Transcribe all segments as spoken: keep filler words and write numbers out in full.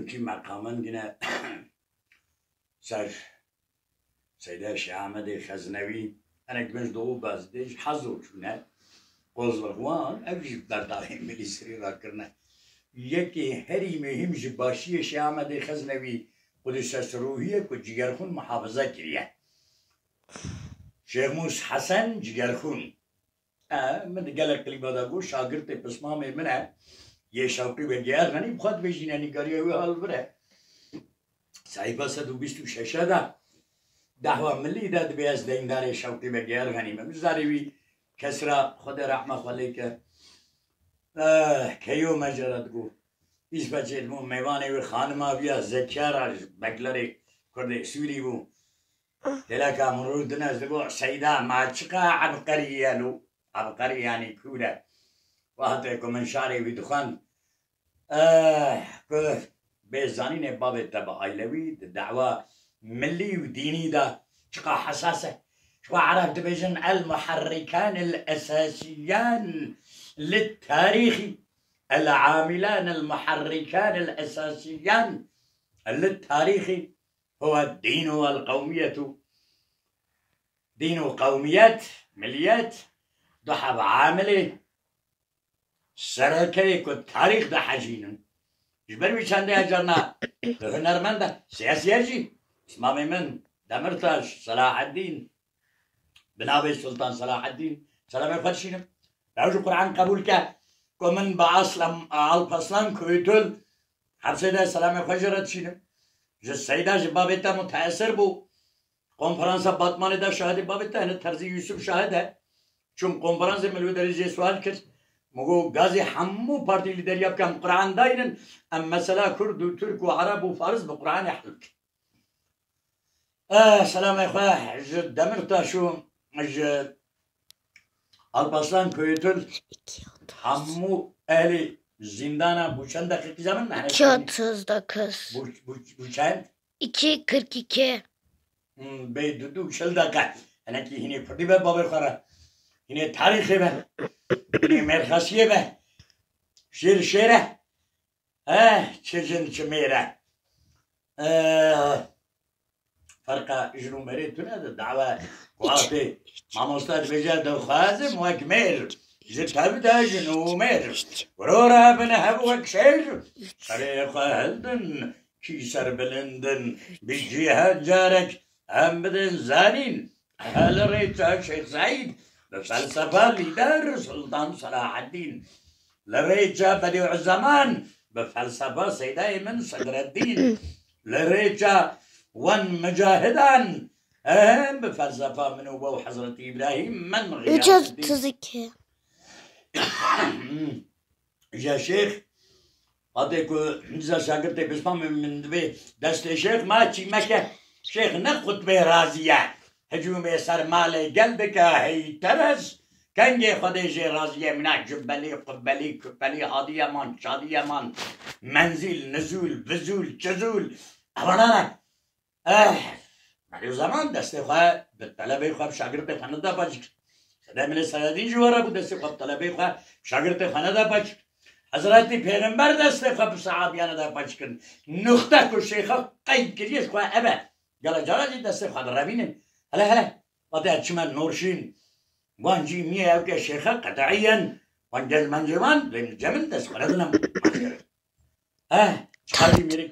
Ki meqaman gine ser Seyda Şêx Amedê Xeznewî, enek bin ji do baz dê ji Hezo çûne Qozlixwan, ev jî berdavê milî sirî rakirine. Yekê herî muhîm ji başiyê Şêx Amedê Xeznewî Qudisesirûhiyê ku Cigerxûn muhafize kiriye. Şêx Mûs Hesen Cigerxûn. E, min di gelek klîba de got, şagirtê pismamê min e, yê Şewqî Begê Erxenî, bi xwe dibêjîne nîgariya wî hal vir e. Sehîfa sed û bîst û şeş de, dehwa milî de dibê ez deyndarê Şewqî Begê Erxenî me. Zarê wî kesra Xwedê rehma xwe lê ke. Eh, keyo me jê re digot. Îsveçê dibû mêvanê wî xanima wî ya Zekiya ra ji Beglerê Kurdê Sûrî bû. Têleka min rû dine ez digot, Seyda, ma çiqa ebqerî ye lo? Ebqerî yanî kûr e. Wextê ku min şarê wî dixwend, eh, ku bê zanînê bavê te bi ailewî di dawa milî û dînî de çiqa hesas e. Ji xwe Ereb dibêjin, المحركان الأساسيان للتاريخ، العاملان المحركان الأساسيان للتاريخ هو الدين والقومية. Dîn û qewmiyet, miliyet, du heb amilê sereke ye ku tarîx dihejînin. Ji ber wî çendê carna hunermend e, siyasiyer jî, pismamê min, Demirtaş, Selahaddîn, bi navê Sultan Selahaddîn, selamê xwe dişînim. Ew ji Quran qebûl ke ku min bi Aslan, Alpaslan Kuytul hepsê de selamê xwe jê re dişînim. Ji Seyda ji babê te muteesir bû. Konferansa Batmanê de şahidê bavê te hene, Terzî Yusuf şahid e. Çûm konferansê, min li wê derê jê sual kir. Min got, gazê hemû partî lîderiya bikem, Quran daynin, em mesela Kurd û Tirk û Ereb û Faris bi Quranê hel bikin. Eh, selamê xwe ji Demirtaş û ji Alparslan Kuyutul, hemû ehlê zîndana bû çend deqîqî zaman me hene. iki otuz dokuz. Bû, bû, bû çend? iki kırk iki. Hmm, bê du du çil deqe. Hinekî hînê kurdî be bavê xwe re. Hînê tarîxê be. Hînê mêrxasiyê be. Şêr şêr e. Eh, çi jin çi mêr e. Eh, ferqa jin û mêrê tune de dawa ku atê mamoste dibêje, dixwazim wek mêr ji tev de jin û mêr. Gurora bin hev wek şêr. Serê xwe hildin, kî serbilind in, bi cîhan carek em bidin zanîn. Li rêça Şêx Seîd bi felsefa lîder Sultan Selahaddîn. Li rêça Bedîuzzeman bi felsefa Seydayê min Sedreddîn. Li rêça wan micahidan, em bi felsefa min û we û Hezretî Îbrahîm min Gîyaseddîn. Üç yüz otuz iki. Ji şêx, hatê ku dîsa şagirtê bismamê min dibê destê şêx, ma çî meke, şêx ne xutbê razî ye. Hicûmê ser malê gel dike, hey teres, kengê Xwedê jê razî ye, mîna cubelî, qubelî, kupelî, hadiyeman, şadiyeman, menzîl, nizûl, vizûl, cizûl, evana ne. Eh, Bedîuzzeman destê xwe bi telebê xwe, bi şagirtê xwe neda paç kir. Sedê Milê Seredîn jî were bû, destê xwe bi telebê xwe, bi şagirtê xwe neda paç kir. Hezretî Pêxember destê xwe bi sehabiyan neda paç kir. Nuxte ku şêxa qeyd kiriye ji xwe ev e. Gela cara jî destê xwe direvînin. Hele hele. Vate çime norşîn. Wan jî miyê ew ke şêxe qedeîyen. Wan gel mencê wan, lê min cem in dest xwe nedine. Eh, çarî mêrik.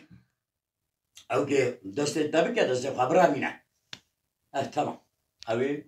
Ew kê destê te bike, destê xwe biramîne. Eh, tamam. Ew ê